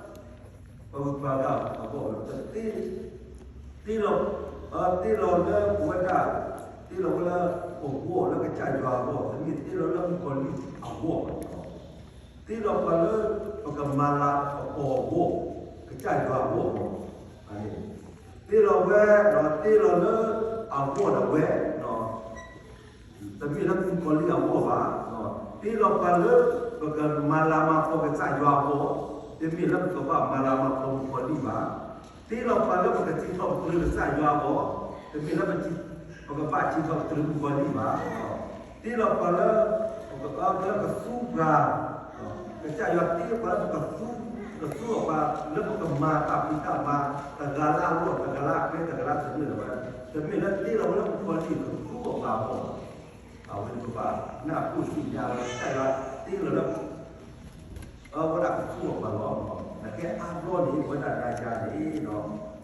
ပဂုၤပှၤဂၤအဂီၢ်, တတ့, တ့လီၤ, တ့လီၤလၢပဝဲဒၣ်, တ့လီၤဝဲလၢပဂီၢ်လၢကစၢ်ယွၤအဂီၢ်, တမ့ၢ်တ့လီၤလၢမုၣ်ကီၤလံၢ်အဂီၢ်ဘၣ် တ့လီၤပှၤလၢပကမၤလၤကပီၤအဂီၢ်, ကစၢ်ယွၤအဂီၢ်လီၤ. တ့လီၤဝဲ, တ့လီၤလၢအဂီၢ်ဒၣ်ဝဲ, တမ့ၢ်လၢမုၣ်ကီၤလံၢ်အဂီၢ်ဘၣ်. တ့လီၤပှၤလၢပကမၤလၤမၤကပီၤကစၢ်ယွၤအဂီၢ်, တမ့ၢ်လၢပကဘၣ်မၤလၤမၤကပီၤမုၣ်ကီၤလံၢ်ဘၣ်. တ့လီၤပှၤလၢပကစံးထီၣ်ပတြၢၤကစၢ်ယွၤအဂီၢ်, တမ့ၢ်လၢပကဘၣ်စံးထီၣ်ပတြၢၤမုၣ်ကီၤလံၢ်ဘၣ်. တ့လီၤပှၤလၢ ပကဘၣ်လၢပသူပှၤ, ကစၢ်ယွၤတ့ပှၤလၢပကသူ, ကသူအီၤပှၤလၢပကမၤတၢ်ဖံးတၢ်မၤ, တဂၤလၢအလီၢ် တဂၤလၢအကျဲ တဂၤလၢအသနၢၣ်ဝဲ, တမ့ၢ်လၢတ့လီၤဝဲလၢမုၣ်ကီၤလံၢ်ကသူအီၤပှၤအဂီၢ်ဘၣ်. အဝဲန့ၣ်ပဘၣ်နၢ်ဟူသ့ၣ်ညါလီၤ ကစၢ်ယွၤတ့လီၤလၢ အဝဲဒၣ်ကသူအီၤပှၤလီၤ. နကဲအါဘျီန့ၣ် ပဝဲဒၣ်နၤယၤန့ၣ်ဒီး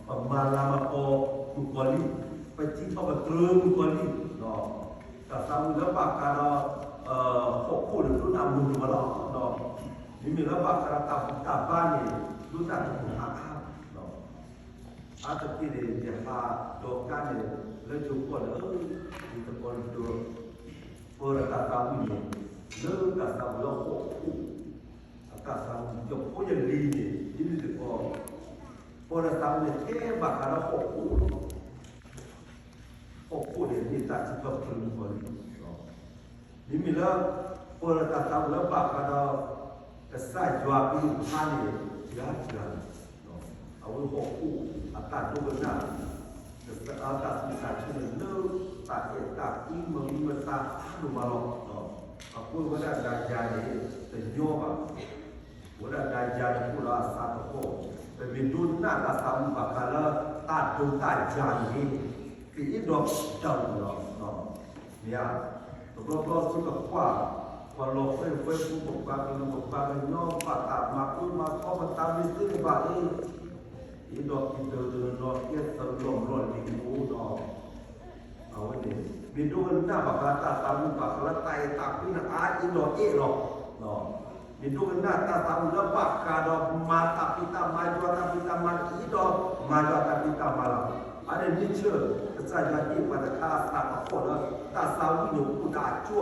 ပမၤလၤမၤကပီၤမုၣ်ကီၤလံၢ်, ပစံးထီၣ်ပတြၢၤမုၣ်ကီၤလံၢ်, တၢ်သးဝံၣ်လၢဘၣ်ဃးဒီး ဟီၣ်ခိၣ်န့ၣ် ဒိးနၢ်မုာ်မုာ်လီၤ. မ့မ့ၢ်လၢဘၣ်ဃးဒီးတၢ်ဘူၣ်တၢ်ဘါန့ၣ် ဒိးနၢ်မုာ်မုာ်အါအါ အါတက့ၢ်န့ၣ် ယဟးဒီးကါန့ၣ် လၢယိၤကီၢ်န့ၣ် ယသကိးဒိၣ် ပၢၤဒီးတၢ်သးဝံၣ်န့ၣ် လၢတၢ်သးဝံၣ်လၢဟီၣ်ခိၣ် အတၢ်သးဝံၣ် ယဖိယလံၤန့ၣ် ဒ်န့ၣ်သ့ၣ်တဖၣ် ပၢၤဒီးတၢ်သးဝံၣ်န့ၣ် ထဲဘၣ်ဃးလၢဟီၣ်ခိၣ်လီၤ. ဟီၣ်ခိၣ်န့ၣ် မ့ၢ်တၢ်စံးထီၣ်ပတြၢၤမုၣ်ကီၤလံၢ်လီၤ. မ့မ့ၢ်လၢ ပၢၤဒီးတၢ်သးဝံၣ်လၢဘၣ်ဃးဒီး ကစၢ်ယွၤကလုၢ်ကထါန့ၣ် စှၤစှၤလီၤ. အဝဲဟီၣ်ခိၣ်အတၢ်ဒိကနၣ် ကစၢ်အတၢ်သူၣ်ဆါဆၢန့ၣ် လၢတၢ်အဲၣ်တၢ်ကွံမ့ၢ်မ့ၢ်မတၤအါဒိၣ်မးလီၤ. အဃိဝဲဒၣ်နၤယၤန့ၣ် တညီဘၣ် ဝဲဒၣ်နၤယၤန့ၣ်အိၣ်ဒီးအသးသဟီၣ်, ပမ့ၢ်ဒိကနၣ်တၢ်သးဝံၣ်ဘၣ်ဃးလၢ တၢ်ဒိးတၢ်ယၤန့ၣ် ပအဲၣ်ဒိးဒၣ်ဝဲလီၤ. မ့ၢ်ဧါ, တဘျီဘျီသုကကွၢ် ပှၤလီၤဃဲၤဃဲၤဖိ ပပှၤကလုာ် ပပှၤကညီ ဘၣ်တၢ်မၤအၢမၤသီ ပတၢ်မ့ၢ်သ့န့ၣ်ဘၣ်အံၤ အဲၣ်ဒိးက့ၤဒၢးတနီၤနီၤ ကဲသးလီၤဘျီလံၤအိၣ်ဒီး အဝဲန့ၣ် မ့ၢ်ဒိကနၣ်ဘၣ်ဃးတၢ်သးဝံၣ်ဘၣ်ဃးလၢတၢ်အဲၣ်တၢ်ကွံန့ၣ် အါအဲၣ်ဒိးအဲၣ်လီၤ. မ့ၢ်ဒိကနၣ်တၢ်သးဝံၣ်လၢဘၣ်ဃးဒီးမၤတၢ်ဖံးတၢ်မၤ ယွၤတၢ်ဖံးတၢ်မၤ အဲၣ်ဒိးမၤယွၤတၢ်ဖံးတၢ်မၤလီၤ. အါန့ၣ် nature ကစၢ်ယွၤဟ့ၣ်ပှၤတခါအသးသဟီၣ်လၢ တၢ်သးဝံၣ်န့ၣ်အိၣ်ဒီးအစိအကမီၤ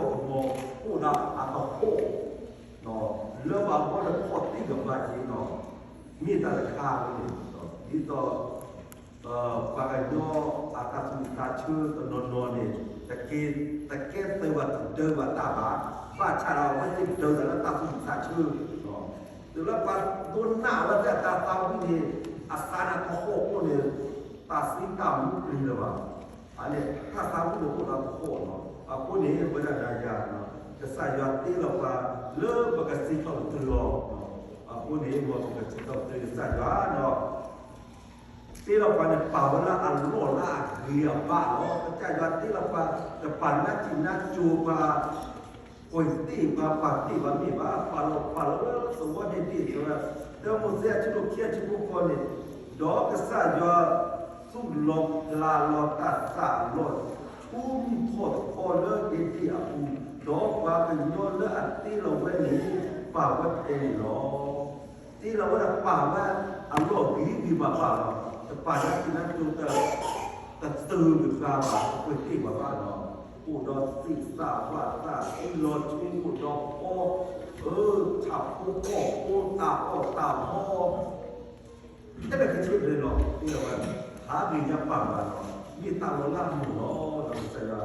အိၣ်ဒီးအသဟီၣ် လၢပှၤဂီၢ်န့ၣ်ခီၣ်သံကဘၣ်က့ၤဒီး မ့ၢ်တၢ်တခါဝဲန့ၣ် ဒ်သိး ပှၤကညီအတၢ်သူၣ်ဆါဆၢတနီၤနီၤန့ၣ် တကဲ တကဲသုးဘၣ်တဒၢဘၣ်တၢ်ဘၣ် ဘၣ်ဆၣ်ဒီးအဝဲသ့ၣ်ဒၢးသးလၢတၢ်သူၣ်ဆါဆၢ တုၤလၢပှၤဒိကနၣ်အဝဲသ့ၣ်အတၢ်သးဝံၣ်န့ၣ် အသးန့ၣ်ကဟီၣ်ခိၣ်န့ၣ် တၢ်သံတၢ်မူပျံၤလၢၤဘၣ်. အန့ၣ် တၢ်သးဝံၣ်န့ၣ်အိၣ်ဒီးကဟီၣ်လီၤ. အဃိန့ၣ် ဝဲဒၣ်နၤယၤ ကစၢ်ယွၤတ့လီၤပှၤလၢပကစံးထီၣ်ပတြၢၤအီၤ အဃိ အဃိန့ၣ် မ်ပကစံးထီၣ်ပတြၢၤကစၢ်ယွၤဒီး တ့လီၤပှၤန့ၣ် ပာ်ဝဲလၢအလီၢ်လၢအဂ့ၤအဘၣ်လီၤ. ကစၢ်ယွၤတ့လီၤပှၤ တပာ်နးစံးနးစိၤပှၤ ပှ့ၤတ့ၢ်ပှၤ ပာ်တ့ၢ်ပှၤမ့ၢ်ဘၣ်, ပာ်လီၤပှၤလၢသဝီန့ၣ်တ့ၢ်ဝဲ, တၢမိၤၡ့အဆၢဒိၣ်ခံအဆၢဖိဃိးန့ၣ်, ဒီးကစၢ်ယွၤ သူၣ်လီၤပျးလီၤတၢ်သးလီၤ ဆူမုၢ်ထီၣ်တခီလၢဟ့းဒ့ၣ်အပူၤ, ဒီးပှၤကညီလၢအတ့လီၤဝဲန့ၣ် ပာ်ဝဲဖဲန့ၣ်လီၤ. တ့လီၤဝဲဒၣ်ပာ်ဝဲအလီၢ်ဂ့ၤဂ့ၤဘၣ်ဘၣ်လီၤ. တပာ်နးစံးနးစိၤ တတုၤကပၤဘၣ်, တပှ့ၤတ့ၢ်ပှၤဘၣ်လီၤ. အိၣ်ဒီးသ့ၣ်သၣ်ဝၣ်သၣ် သံလီၤဆူအိၣ်ဒီးဖီ, အၢ ဆၣ်ဖိကီၢ်ဖိ တၢ်အီၣ်တၢ်အီ ထဲလဲၣ်ကဆ့ၣ်ဘျဲလီၤ တ့လီၤဝဲ, ဟးဂ့ၤညါပာ်ဘၣ်လီၤ. မ့ၢ်တၢ်လီၤလၢအမုာ်လီၤ. ဒီးကစၢ်ယွၤ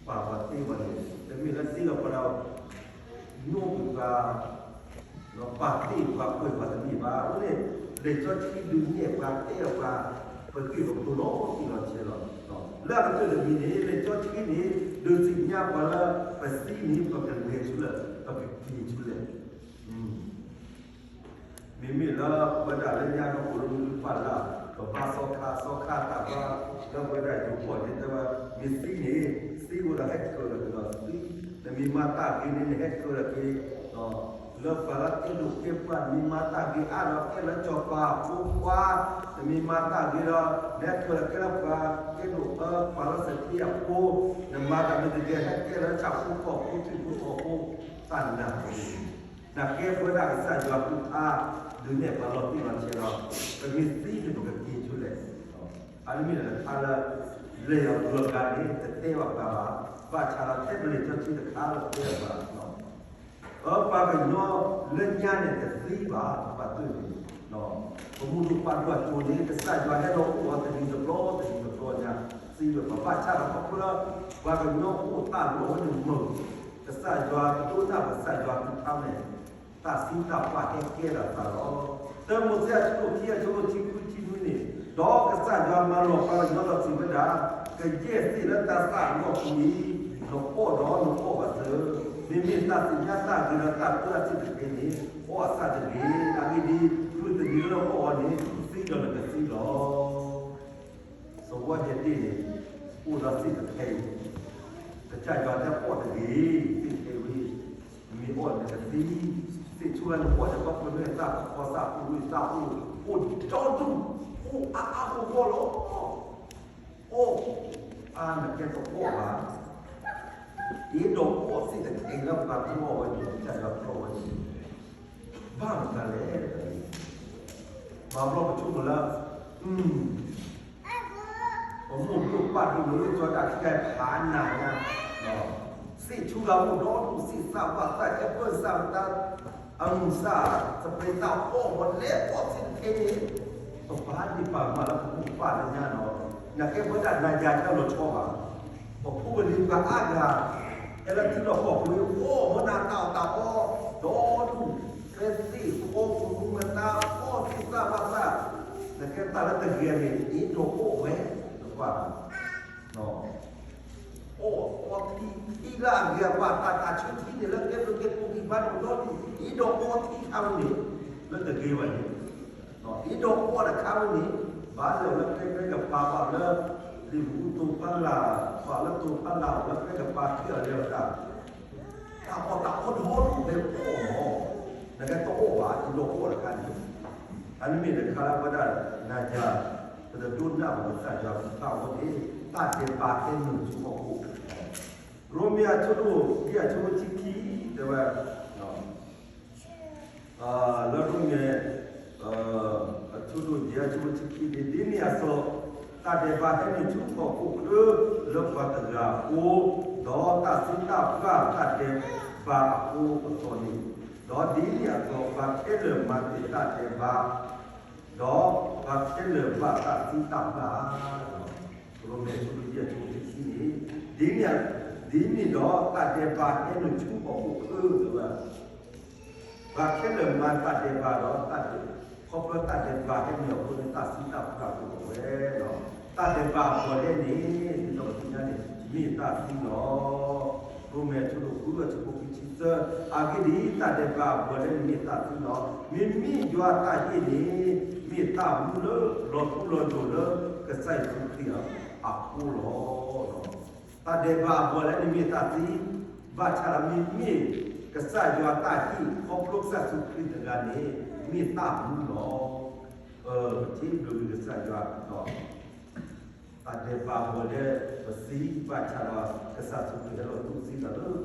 ပာ်ပှၤတ့ဝဲန့ၣ် တမ့ၢ်လၢတ့လီၤပှၤဒီး ညိကွံာ်ပှၤ ပာ်တ့ၢ်ပှၤပှ့ၤပှၤတမ့ၢ်ဘၣ်. အဃိန့ၣ် လံာ်စီဆှံဒုးနဲၣ်ပှၤ တဲအီၤပှၤ ပဂ့ၢ်ပကျိၤလီၤတံၢ်လီၤဆဲးလီၤ. လၢအကတၢၢ်တမံၤန့ၣ် လံာ်စီဆှံန့ၣ် ဒုးသ့ၣ်ညါပှၤလၢ ပသံန့ၣ် ပကလဲၤဆူလဲၣ် ပကက့ၤဆူလဲၣ်. မ့မ့ၢ်လၢပဝဲဒၣ်လၢညါဒီး ပအိၣ်လၢမုၢ်ပၢ်လၢ ပဘါသီခါ သီခါတၢ်ဘါ လၢပဝဲဒၣ်ယိၤကီၢ်န့ၣ် တဲဝဲ မ့ၢ်သံန့ၣ် သံအိၣ်ဒီးဟဲကၢၤလီၤက့ၤဒီးသံ, နမ့ၢ်မၤတၢ်ဂ့ၤန့ၣ် နဟဲကၢၤလီၤက့ၤ လၢပှၤလၢကဲဒိၣ်ကဲပှၢ်, နမ့ၢ်မၤတၢ်ဂ့ၤအါဒီး ကဲလၢစီၤပၤအဖိခွါ, နမ့ၢ်မၤတၢ်ဂ့ၤဒီး နဟဲကၢၤလီၤကဲလၢပှၤကဲဒိၣ်အၢ ပှၤလၢစတ့အဖိ, နမၤတၢ်မ့ၢ်တဂ့ၤ ဟဲကဲလၢဆၣ်ဖိကီၢ်ဖိ ထံဖိကီၢ်ဖိ, တၢ်နၢ်ဟူ နကဲပဝဲဒၣ်ကစၢ်ယွၤသူၣ်ခါ ဒုးနဲၣ်ပှၤလီၤတံၢ်လီၤဆဲးလီၤ. ပမ့ၢ်သံန့ၣ် ပကက့ၤဆူလဲၣ်. အန့ၣ်မ့ၢ်တခါလၢ လဲၤအပူၤလီၤဂၤန့ၣ် တတဲဘၣ်ပှၤဘၣ်. ဘၣ်ဆၣ်ဒီးထဲပလံာ်စီဆှံတခါလၢတဲဘၣ်ပှၤ အပှၤကညီလၢညါန့ၣ် တသံဘၣ် ပှၤတၢ်န့ၣ် ပမူဒိၣ်ပှၢ်ဒိၣ်အစိၤန့ၣ် ကစၢ်ယွၤဟဲလီၤအိၣ်အီၤတနံၤတဘျီ တနံၤတဘျီညါ သံဝဲ ပဘၣ်ဆၣ်ဒီးခီဖျိလၢ ပှၤကညီအိၣ်သးလီၤဝဲန့ၣ်မုာ် ကစၢ်ယွၤကဒိကနၣ်ပကစၢ်ယွၤသူၣ်ခါန့ၣ် တၢ်သံတၢ်ပှၢ်ဟဲကဲဒီးသးလီၤ. တၢမိၤၡ့အဆၢဒိၣ်ခံ အဆၢဖိခံဆံဃုဆံနွံန့ၣ်, ဒီးကစၢ်ယွၤမၤလီၤပှၤကညီဒီးစံးဝဲဒၣ်, ကယဲၢ်သ့ၣ်လၢတၢ်သၣ်အလီၢ်ပူၤအံၤ, နအီၣ်ဒီးနအီၣ်ဘၣ်စၢၤ, မ့မ့ၢ်တၢ်သ့ၣ်ညါတၢ်ဂ့ၤဒီးတၢ်ပၢအဆံၣ်တက့ၢ်န့ၣ်, အီၣ်အသၣ်တဂ့ၤ, အဂ့ၢ်ဒ်အံၤ, မုၢ်တနံၤလၢနအီၣ်အီၤန့ၣ်, သံဒီးနကသံလီၤ. သဝီယဲၢ်ဒ့ၣ်န့ၣ် အိၣ်ဒီးသ့ၣ်တဖၣ်အံၤ, ကစၢ်ယွၤတဲအီၣ်တဂ့ၤ, သ့ၣ်တဖၣ်အံၤဝဲ, မ့ၢ်အီၣ်န့ၣ်ကသံ, သ့ၣ်ဆူၣ်လၢနအီၣ်န့ၣ် ဘၣ်ပှၤမ့ၢ်သၣ်ခီသၣ်အိၣ်ဝံသၣ်အိၣ်, အိၣ်ဒီဒူၣ်, အိၣ်အါအါဂီၢ်ဂီၢ်လီၤ. အီၣ်, အါနကဲတအီၣ်ဘၣ်, အ့ဒီးအီၣ်သ့ၣ်တဖၣ်အံၤလၢပှၤဖျီဝဲန့ၣ် ကစၢ်ယွၤဖျီဝဲန့ၣ် ဘၣ်မတၤလဲၣ်, ဘၣ်ဘျီပဆိကမိၣ်လၢ ပမိၢ်ဒိၣ်ပၢ်ဒိၣ်မ့ၢ်လၢကၠီတၢ်ခံဂၤဖးနၤညါ, သ့ၣ်ဆူၣ်လၢအိၣ်ဒီဒူၣ် သ့ၣ်သၣ်ဝၣ်သၣ် အဲၣ်ပၢၢ်သၣ်မတၤ အမုၢ်သၣ် သပှ့ၤသၣ်အီၣ်ဝဲလဲၤအီၣ်သ့ၣ်တဖၣ်န့ၣ်, ပဘၣ်ဒံးပာ်မၤလၢပမိၢ်ပၢ်လၢညါနီၤ, နကဲပဝဲဒၣ်နၤယၤတၢ်လီၤဆီဘၣ်, ပဖိပလံၤပှၤအါဂၤ ဟဲလၢထံလီၢ်ကီၢ်ပူၤအံၤ အိၣ်မနၤတၢ်အီၣ်တၢ်အီ, ဒီဒူၣ် ဖဲသ့ၣ်ဃီပူၤမတၤ အီၣ်သ့ၣ်သၣ်ဘၣ်သၣ်, နကဲတၢ်လၢတဂ့ၤန့ၣ် အ့ဒီးအီၣ်ဝဲ, နကွၢ် အီၣ်, အီထံလၢအဂ့ၤအဘၣ် တၢ်တၢ်ဆၢထံန့ၣ် လၢကဲဘျုးကဲဖှိၣ်ကံၢ်ဘါန့ၣ် ဒီဒူၣ် အ့ဒီးအီထံခါဝဲန့ၣ်, လၢတဂ့ၤဘၣ်န့ၣ်, အ့ဒီးအီတခါဝဲန့ၣ်, ဘၣ်လၢလၢကျဲကျဲကပၤ ဘၣ်လၢ လံာ်မူသိဖါလၢ်, ဘၣ်လၢသိဖါလၢ် လၢကျဲကပၤခံအီၤလဲၤအီၤတၢ် တၢ်အီၣ်တၢ်အီဒီဒူၣ်ဖဲအီၣ်လီၤ, နကဲတအီၣ်ဘၣ် အ့ဒီးအီၣ်တခါန့ၣ်, အန့ၣ်မ့ၢ်တခါလၢပဝဲဒၣ် နၤယၤ ပတဒိကနၣ်ဘၣ်ကစၢ်ယွၤပတၢ်အီၣ်န့ၣ် တၢ်ဒဲးဘးဟဲနုာ်ဆူဟီၣ်ခိၣ်, ရိမ့ၤအဆၢဒိၣ်ယဲၢ်အဆၢဖိဆံခံ တဲဝဲ လၢရိမ့ၤ အဆၢဒိၣ်ယဲၢ်အဆၢဖိဆံခံန့ၣ်, ဒ်န့ၣ်အသိး တၢ်ဒဲးဘးဟဲနုာ်ဆူဟီၣ်ခိၣ်ချၢလၢပှၤတဂၤအဃိ, ဒီးတၢ်သံတၢ်ပှၢ်တၢ်ဒဲးဘးအဃိအသိးန့ၣ်, ဒီးဒ်န့ၣ်အသိး ပှၤခဲလၢာ်မၤတ့ၢ်တၢ်ဒဲးဘး ဒီးပှၤခဲလၢာ်ဘၣ်တၢ်သံတၢ်ပှၢ်, ရိမ့ၤအဆၢဒိၣ်ယဲၢ်အဆၢဖိဆံခံန့ၣ်, ဒ်န့ၣ်, ဒ်န့ၣ်ဒီးတၢ်ဒဲးဘးဟဲနုာ်ဆူဟီၣ်ခိၣ်ချၢလၢ ပှၤခဲလၢာ်မၤတၢ်ဒဲးဘးဒီးတၢ်ဒဲး, ခီဖျိတၢ်ဒဲးဘးဟဲနုာ်အဃိန့ၣ် တၢ်သံတၢ်ပှၢ်အိၣ်ဝဲလီၤ. တၢ်ဒဲးဘးအပီၣ်လဲၣ်န့ၣ် ဒ်သိးပသ့ၣ်ညါန့ၣ် မ့ၢ်တၢ်သံလီၤ. ရိမ့ၤ အဆၢဒိၣ်ဃု အဆၢဖိခံဆံသၢ, အဂ့ၢ်ဒ်အံၤ, တၢ်ဒဲးဘးအဘီၣ်လၢနမ့ၢ်သးသံလီၤ. မ့မ့ၢ်ယွၤအတၢ်ဟ့ၣ်န့ၣ် မ့ၢ်တၢ်မူလၢလီၤထူလီၤယိာ်လၢကစၢ်ယ့ၣ်ၡူးခရံာ်အဃိလီၤ. တၢ်ဒဲးဘးအဘီၣ်လၢနမ့ၢ်သးသံ, ဘၣ်ဆၣ်ဒီးမ့မ့ၢ်ကစၢ်ယွၤအတၢ်ဟ့ၣ် ခီဖျိကစၢ်ယ့ၣ်ၡူးခရံာ်တဂၤန့ၣ် မ့ၢ်တၢ်မူလီၤ. ပထံၣ်ဘျုးကစၢ်ယွၤဒီး တၢ်ဒဲးဘးအဘီၣ်လၢပသံ ဘၣ်ဆၣ်ဒီး ကစၢ်ယ့ၣ်ၡူးခရံာ်ဟဲ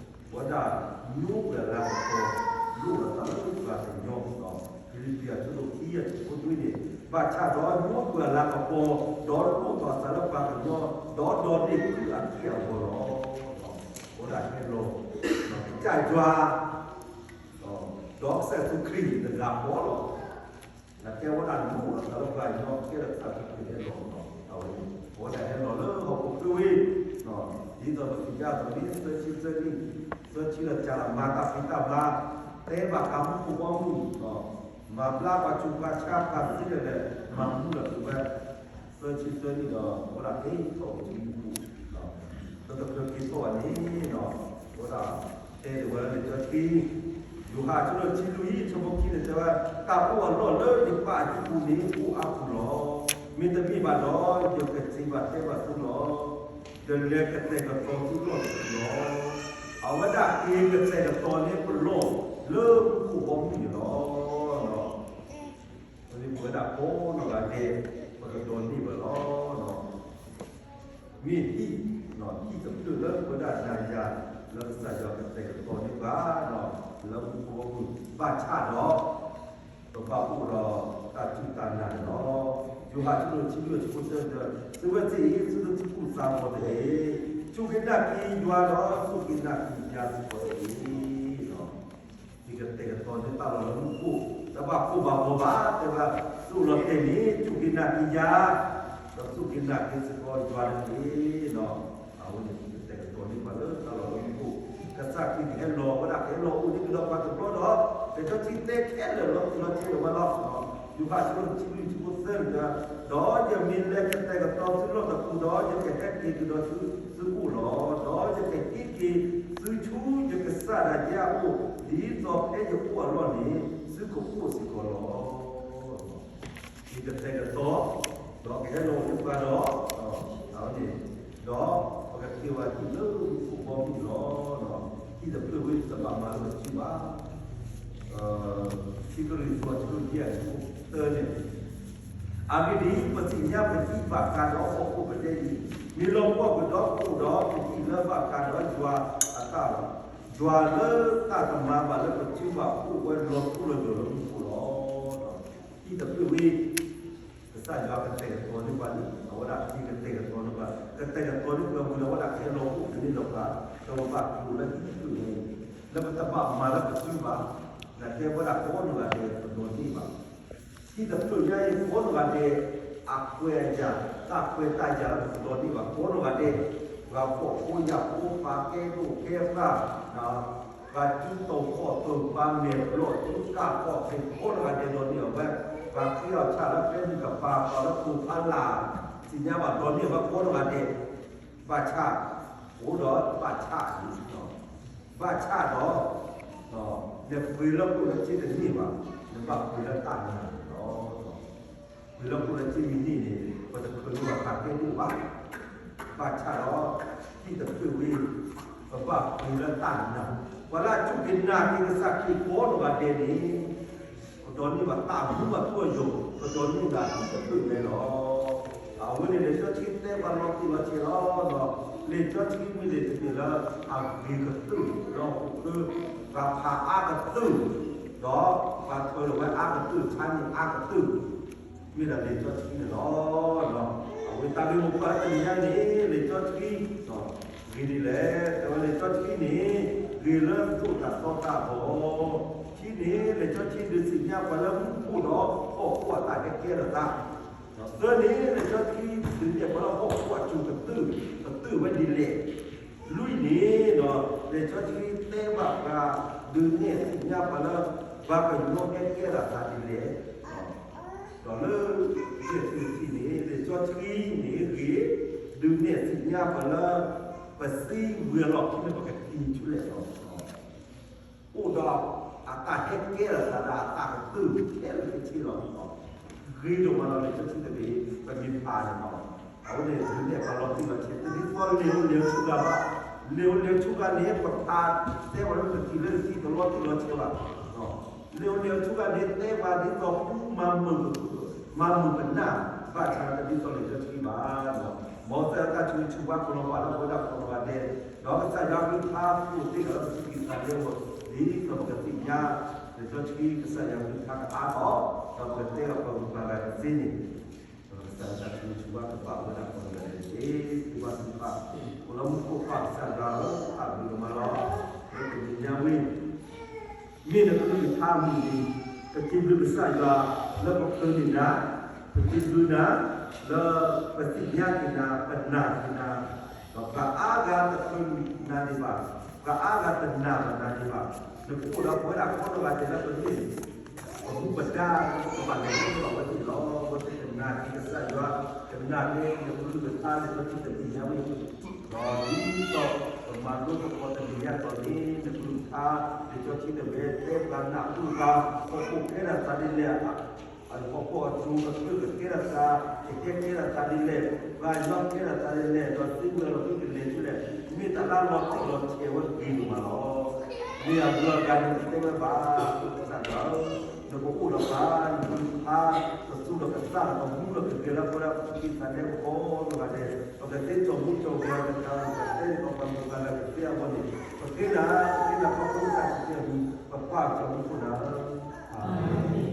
လီၤတူၢ်သံသးလၢပဂီၢ်, ဝဲဒၣ်ညိကွံာ်အလၤကပီၤ လိၣ်လီၤသးလၢပှၤကညီ, ဖံလံးပံၤ အဆၢဒိၣ်ခံ အဆၢဖိနွံန့ၣ်, ဘၣ်ဆၣ်ဒီးညိကွံာ်အလၤကပီၤ ဒီးလိၣ်ထီၣ်သးလၢပှၤကညီ, ဒီးဒိးန့ၢ်ခုအက့ၢ်အဂီၤလီၤ. အဝဲဒၣ်ဟဲလီၤ ကစၢ်ယွၤ ဒီးကစၢ်ယ့ၣ်ၡူးခရံာ်တဂၤဃီလီၤ. နကဲဝဲဒၣ်လိၣ်လီၤသးလၢပှၤကညီ ကဲထီၣ်ကစၢ်ယ့ၣ်ၡူးခရံာ်ဟဲလီၤလီၤ. အဝဲဒၣ်ဟဲလီၤလၢဟီၣ်ခိၣ်ချၢဝဲ, ဒ်သိးပသ့ၣ်ညါအသိးန့ၣ် သၢဆံသၢနံၣ်, သၢဆံလၢကလး မၤတၢ်ဖံးတၢ်မၤ, တဲဘၣ်ဃးမူခိၣ်ဘီမုၢ်, မၤဘျါပှၤဆူးပှၤဆါ ပှၤသ့ဒၣ်လဲာ် မၤမူလၢၤဝဲ သၢဆံသၢနံၣ်ဒီး အဝဲဒၣ်က့ၤထီၣ်အိၣ်ထံမူခိၣ်, လၢတချုးက့ၤထီၣ်ဘၣ်န့ၣ်, အဝဲဒၣ်တဲဒၣ်ဝဲလၢလံာ်စီဆှံ, ယိၤဟၣ်အဆၢဒိၣ်တဆံလွံၢ် အဆၢဖိခံန့ၣ်တဲဝဲ, တၢ်အိၣ်အလီၢ်လၢယပၢ်အစုပူၤန့ၣ် အိၣ်အါပူၤလီၤ. မ့တမ့ၢ်ဘၣ်ဒီး ယကစံးဘၣ်တဲဘၣ်သုလီၤ. ယလဲၤကတဲာ်ကတီၤသုလီၢ်တပူၤလီၤ. အဝဲဒၣ်က့ၤကတဲာ်ကတီၤန့ၢ်ပလီၢ်လၢမူခိၣ်ဘီမုၢ်န့ၣ်လီၤ. ပဝဲဒၣ်ကိးနီၢ်ဂၤဒဲး ပကဒိးန့ၢ်ဘၣ်လီၤ. မ့ၢ်ဟံၣ်, ဟံၣ်တဖျၢၣ်လၢပဝဲဒၣ်နၤယၤ လၢကစၢ်ယွၤကတဲာ်ကတီၤန့ၢ်ပှၤ လၢမူခိၣ်ဘီမုၢ် ဘၣ်ဆၣ်ဒီး ပဘၣ်အိၣ်ဒီးတၢ်စူၢ်တၢ်နာ်န့ၣ်လီၤ. ယိၤဟၣ်အဆၢဒိၣ်တဆံလွံၢ် အဆၢဖိသၢန့ၣ်, သုဝဲသ့ၣ်အံၤ သုတသူၣ်ကိၢ်သးဂီၤတဂ့ၤ. စူၢ်က့ၤနာ်က့ၤယွၤဒီး စူၢ်က့ၤနာ်က့ၤယၤစ့ၢ်ကီးတဂ့ၤ. ယကတဲာ်ကတီၤန့ၢ်တၢ်လီၢ်လၢမူခိၣ် တဘၣ်ကိၢ်ဘၣ်ဂီၤဘၣ်, တဲဝဲ, သုအိၣ်လီၤတဲာ်န့ၣ် စူၢ်က့ၤနာ်က့ၤယၤ, ဒီးစူၢ်က့ၤနာ်က့ၤစ့ၢ်ကီးယွၤတက့ၢ်. အဝဲန့ၣ် ယကတဲာ်ကတီၤန့ၢ်ပှၤလၢတၢ်လီၢ်လၢမူခိၣ်, ကစၢ်ခရံာ်ကဟဲလီၤဝဲဒၣ် ကဟဲလီၤအိၣ်ဒံးကဒီးပှၤတဘျီဒီး လံာ်စီဆှံတဲခဲလၢာ်လီၤတံၢ်လီၤဆဲးလၢၤဝဲလီၤ. ယိၤဟၣ်အဆၢဒိၣ်တဆံလွံၢ် အဆၢဖိသၢန့ၣ်, ဒီးယမ့ၢ်လဲၤကတဲာ်ကတီၤသုလီၢ်တပူၤဒီး ယကဟဲက့ၤကဒီးဆူသုအိၣ်လီၤ. ဒီးယကဟံးက့ၤသုဆူယကစၢ်ဒၣ်ယဲအအိၣ်, ဒ်သိးဖဲယအိၣ်အလီၢ်န့ၣ် သုကအိၣ်စ့ၢ်ကီးလီၤ. ယကတဲာ်ကတီၤ, ဒီးကဟဲလီၤအိၣ်န့ၢ်ပှၤဒီး, အဝဲန့ၣ်, ဒီးပကက့ၤဝဲဟံၣ်လၢမူခိၣ်ဘီမုၢ်လီၤ. ဟံၣ်တဖျၢၣ်ဝဲတဘၣ်မၤလၢပစုဘၣ်. ခံကရံၣ်သူး အဆၢဒိၣ်ယဲၢ် အဆၢဖိသၢန့ၣ်, အဂ့ၢ်ဒ်အံၤ, ပသ့ၣ်ညါပဟံၣ်ဘၣ်ဃးဒီးဟီၣ်ခိၣ်ပဒဲအံၤ, မ့ၢ်လီၤပှီၢ်ကွံာ်ဒီးကိၣ်ဒီး ပဟံၣ်လၢဘၣ်ဃးဒီးယွၤအတၢ်လီၤ. ယွၤလၢတၢ်ကမၤဘၣ်လၢပစုဘၣ်အိၣ်ဝဲလီၤထူလီၤယိာ်လၢမူခိၣ်လီၤ. ဟံၣ်တဖျၢၣ်ဝဲ ကစၢ်ယွၤကတဲာ်ကတီၤန့ၢ်ပှၤလံ, အဝဲဒၣ်က့ၤကတဲာ်ကတီၤန့ၢ်ပှၤ, ကတဲာ်ကတီၤန့ၢ်ပှၤဝံၤဒီး အဝဲဒၣ်ကဟဲလီၤအိၣ်ကန့ၢ်ဒီးပှၤ, ဒီးပဘၣ်က့ၤအိၣ်လၢဟံၣ်တဖျၢၣ်န့ၣ်, လၢပတဘၣ်မၤလၢပစုဘၣ်, နကဲဝဲဒၣ်ကိးနီၢ်ဂၤဒဲးပဒိးန့ၢ်ဘၣ်. ဟံၣ်တဖျၢၣ်ညါအံၤ ကိးနီၢ်ဂၤဒဲး အခွဲးအယာ်, တၢ်ခွဲးတၢ်ယာ်လၢပဒိးန့ၢ်ဘၣ် ကိးနီၢ်ဂၤဒဲး, ပှၤဖှီၣ်ဖိယာ်ဖိ ပှၤကဲဒိၣ်ကဲဖျၢၣ်, ပှၤစုတီၤခီၣ်တီၤ ပှၤမဲာ်ဘျီၣ်စုကၢ်ခီၣ်သ့ၣ် ကိးနီၢ်ဂၤဒဲးဒိးန့ၢ်အီၤဝဲ, ပှၤဃ့အီၣ်ဆၣ်လၢဖဲမုၢ်ကပၤပှၤလၢခိၣ်ဖးလၢ်, သ့ၣ်ညါဘၣ်ဒိးန့ၢ်အီၤဝဲကိးနီၢ်ဂၤဒဲး, ဘၣ်ဆၣ်, အိၣ်ဒီးဘၣ်ဆၣ်န့ၣ်, ဘၣ်ဆၣ်ဒီး, နပှ့ၤလၢခိၣ်လၢစ့တန့ၢ်ဘၣ်, နဘၣ်ပှ့ၤလၢတၢ်နာ်န့ၣ်လီၤ. ပှ့ၤလၢခိၣ်လၢစ့မ့ၢ်န့ၢ်န့ၣ် ပတချုးလၢပှၤကဲဒိၣ်ဘၣ်. ဘၣ်ဆၣ်ဒီး ဟံၣ်တဖျၢၣ်ဝဲ ပဘၣ်ပှ့ၤလၢတၢ်နာ်, ပှၤလၢအစူၢ်က့ၤနာ်က့ၤကစၢ်ခရံာ်ကိးနီၢ်ဂၤဒဲးန့ၣ် ပဒိးန့ၢ်ဘၣ်တၢ်မူအထူအယိာ်, ပဒိးန့ၢ်ဘၣ်ဟံၣ်တဖျၢၣ်ညါလီၤ. အဝဲန့ၣ်လံာ်စီဆှံတဲပှၤလီၤတံၢ်လီၤဆဲးလီၤ. လံာ်စီဆှံမ့ၢ်လံာ်တဘ့ၣ်လၢအဂ့ၤကတၢၢ်လၢဟီၣ်ခိၣ်ချၢ, ပှၤဖးအါကတၢၢ်, ဒီးပှၤထၢလီၤဝဲအါကတၢၢ် ဆါန့ၢ်အါကတၢၢ် မ့ၢ်ဒၣ်လံာ်စီဆှံန့ၣ်လီၤ. အဝဲတၢ်ဂ့ၢ်မိၢ်ပှၢ်လၢတနံၤညါန့ၣ် လံာ်စီဆှံ ဂ့ၤဒ်လဲၣ်, တဲဝဲလံာ်စီဆှံန့ၣ် ဂ့ၤလၢအဒိၣ်တၢ်တီတၢ်ဘီ, ခံန့ၣ် လံာ်စီဆှံဒုးသ့ၣ်ညါပှၤလၢမူခိၣ်ဒီးဟီၣ်ခိၣ်အတၢ်ဟဲကဲထီၣ်သး, သၢန့ၣ် လံာ်စီဆှံဒုးနဲၣ်ပှၤလၢဟီၣ်ခိၣ်အစိၤကတၢၢ်, ကတၢၢ်ဝဲဒ်လဲၣ်, လွံၢ်န့ၣ် လံာ်စီဆှံတဲဘၣ်ပှၤ ဒုးနဲၣ်သ့ၣ်ညါပှၤလၢ ပှၤကညီဟဲကဲထီၣ်သးဒ်လဲၣ်, ဒီးလၢ ယဲၢ်ဆံခံန့ၣ် လံာ်စီဆှံန့ၣ်ဂ့ၤ, ဒုးနဲၣ်သ့ၣ်ညါပှၤလၢ ပသံဝံၤအလီၢ်ခံန့ၣ် ပကသံဆူလဲၣ်လီၤ. အိၣ်ဒီးအတၢ်ဟဲကဲထီၣ်သးဒီးအတၢ်ကတၢၢ်ခဲလၢာ်ခဲဆ့လီၤ. ဂ့ၤဒိၣ်မးလီၤန့ၣ် လၢခံတဘ့ၣ် ပမ့ၢ်ဖးန့ၣ်လီၤ. အဝဲန့ၣ် ဒုးနဲၣ်ပှၤလီၤတံၢ်လီၤဆဲး တဒ်သိးလၢန့ၣ် အိၣ်လၢဆူဂၤဘၣ်. လၢအိၣ်လၢဆူဂၤန့ၣ် ပဖးတဲဝဲလၢပတံၤလၢတံၤ တလီၤတံၢ်လီၤဆဲးဘၣ်. လၢအိၣ်လၢဆူဂၤန့ၣ် တဲပှၤဒ်သိးပမၤမုာ် မၤမုာ်ပနၢ် ဘၣ်ဆၣ်တဒ်သိးလၢစီဆှံဘၣ်. မ်ကစၢ်ယွၤတၢ်ဆိၣ်ဂ့ၤဆိၣ်ဝါ ကလီၤဘၣ်လၢပဝဲဒၣ်ကိးဂၤဒဲး, ဒီးကစၢ်ယွၤကလုၢ်ကထါ အိၣ်တ့ၢ်လီၤလၢပသူၣ်ကံၢ်သးလဲအဂီၢ် ဒ်သိးပကသ့ၣ်ညါ လံာ်စီဆှံကစၢ်ယွၤကလုၢ်ကထါကအါထီၣ် ဒီးပကတဲအီၤပမုၢ်ပှၤဂၤတသ့န့ၣ် ဒီးကစၢ်ယွၤတၢ်ဆိၣ်ဂ့ၤဆိၣ်ဝါကဘၣ်ဝဲဒၣ်ကိးဂၤဒဲးတက့ၢ်. သုဘၣ်သုဖး အိၣ်လၢမူခိၣ်ပၢ်ကစၢ်ယွၤဧၢ, အဘျုးဒိၣ်မးလီၤ. လၢတနံၤညါဝဲ မ့ၢ်နကလုၢ်ကထါအမုၢ်နံၤ, ပစံးဘျုးကစၢ်ယွၤလၢပဃုန့ၢ်နၤ, ပစံးဘျုးနၤလၢပသ့ၣ်ညါက့ၤနၤ, ပနာ်က့ၤနၤ, ဒီးပှၤအါဂၤတဃုနၤဒံးဘၣ်, ပှၤအါဂၤတနာ်ဘၣ်နၤဒံးဘၣ်, နကအိၣ်ဒီးပဝဲဒၣ်ကိးဂၤဒဲးလၢပမ့ၢ် ပမူပဒါ ပကဘၣ်လဲၤဆူအဝဲသ့ၣ်လီၤ. အဝဲသ့ၣ်ကနာ်က့ၤကစၢ်ယွၤ, ကနာ်က့ၤနကလုၢ်ကထါ လံာ်စီဆှံတနံၤညါဝဲ, ဒီးဒ်သိးပမၤလိသကိးတနံၤညါအသိးန့ၣ် နကလုၢ်ကထါ လံာ်စီဆှံတဝဲ တဲပှၤနၢ်ဟူဘၣ် ဟီၣ်ခိၣ်ကဲထီၣ်သးဒ်လဲၣ်, ဟီၣ်ခိၣ်အစိၤကတၢၢ်ကကဲထီၣ်သး, ကဟဲကဲထီၣ်သးဒ်လဲၣ်, ပှၤညီကဲထီၣ်သးဒ်လဲၣ်, ဒီးသ့ဝဲလီၤဒ်လဲၣ်ဒ်လဲၣ်, မ့ၢ်တၢ်လၢလီၤတံၢ်လီၤဆဲးဝဲဂ့ၤဒိၣ်မးလီၤ. မ့ၢ်အဘျီအဂၤန့ၣ် ပတဲဝဲဘၣ် ကစၢ်ယွၤဧၢ, နကအိၣ်ဒီးပှၤ, နကလုၢ်ကထါ ကသူဒီးကသးဒီး ကမူဒီးကဂဲၤလၢပဝဲဒၣ်ပသူၣ်ကံၢ်သးလဲအဂီၢ်ကိးဂၤဒဲး, ပကသ့စီၤမူစီၤဂီၤ ပတၢ်အိၣ်သးတဲန့ၣ် ပှၤမုၢ်ပှၤလၢ်ကသ့အဂီၢ်န့ၣ်, ပဃ့နၤ, ပဃ့နၤခီဖျိတၢ်စံးတၢ်ကတိၤ, ပပၢ်စီၤမူခိၣ်နၤဧၢ, အၤမ့ၣ်.